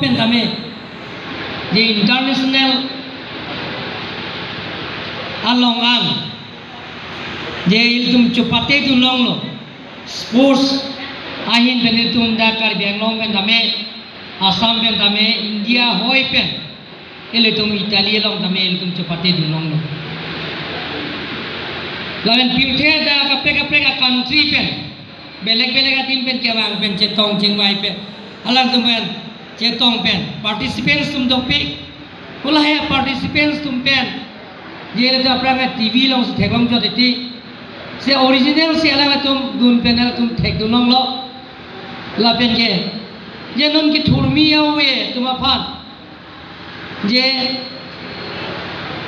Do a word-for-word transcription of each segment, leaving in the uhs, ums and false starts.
pen tame, je international along an, je ilitum chopate dun longlo, sports ahin pen ilitum dak Karbi Anglong pen tame, Assam pen tame, India hoi pen ilitum Italy along tame ilitum chopate dun longlo. Lapen pirthe dak kaprek kaprek a-country pen, belek belek adim pen kevang pen chetong chingvai pen, alangtum pen chetong pen participants atum dopik. Hala he participants atum pen, je le ta aphrang T V alongsi theklong jot iti, se original si alangtum dun pen alangtum thekdun longlo. Lapen ke, je non kethurmi ave atum aphan, je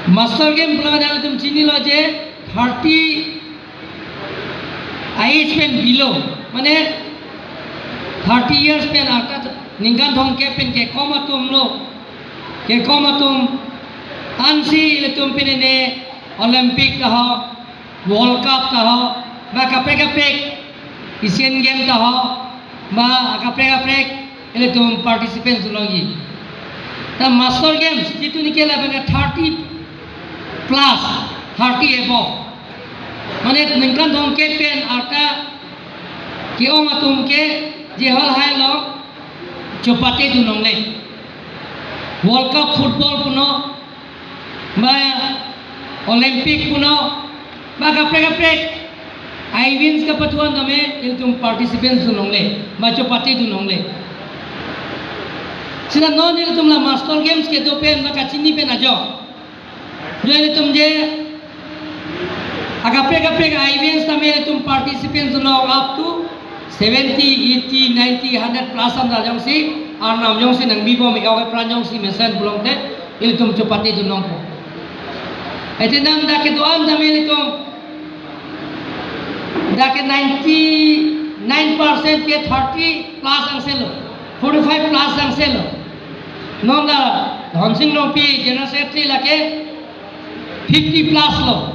Master Game pulang alangtum chinilo je thirty age pen below, mane thirty years pen arta, ningkan thomkep pen kekom atumlo, kekom atum ansi ilitum pini ne Olympic ta ho, World Cup ta ho, ba kaprek kaprek Asian Game ta ho, ba kaprek kaprek ilitum participants longji. Ta Master Games jitu nike lapen thirty plus, thirty above, mane ningkan thomkep pen arta ke-ong atum ke je hal hai along chopate dun longle. World Cup football punon, ba Olympic punon, ba kaprek kaprek a-events kapathu an tame ilitum participants dun longle, ba chopate dun longle. Sita non ilitum la Master Games kedo pen ba kachini pen ajo, jo ilitum je akaprek kaprek a-events tame ilitum participants dun long up to seventy, eighty, ninety, hundred plus an ta jongsi, arnam jongsi nangbi bom, e-ok epran jongsi mesen pulote ilitum chopate dun longpo. Ete nam dak kedo-an tame ilitum, dak ke ninety-nine percent ke thirty plus angselo, forty-five plus angselo. Non la Dhonsing Rongpi, General Secretary, lake fifty plus lo.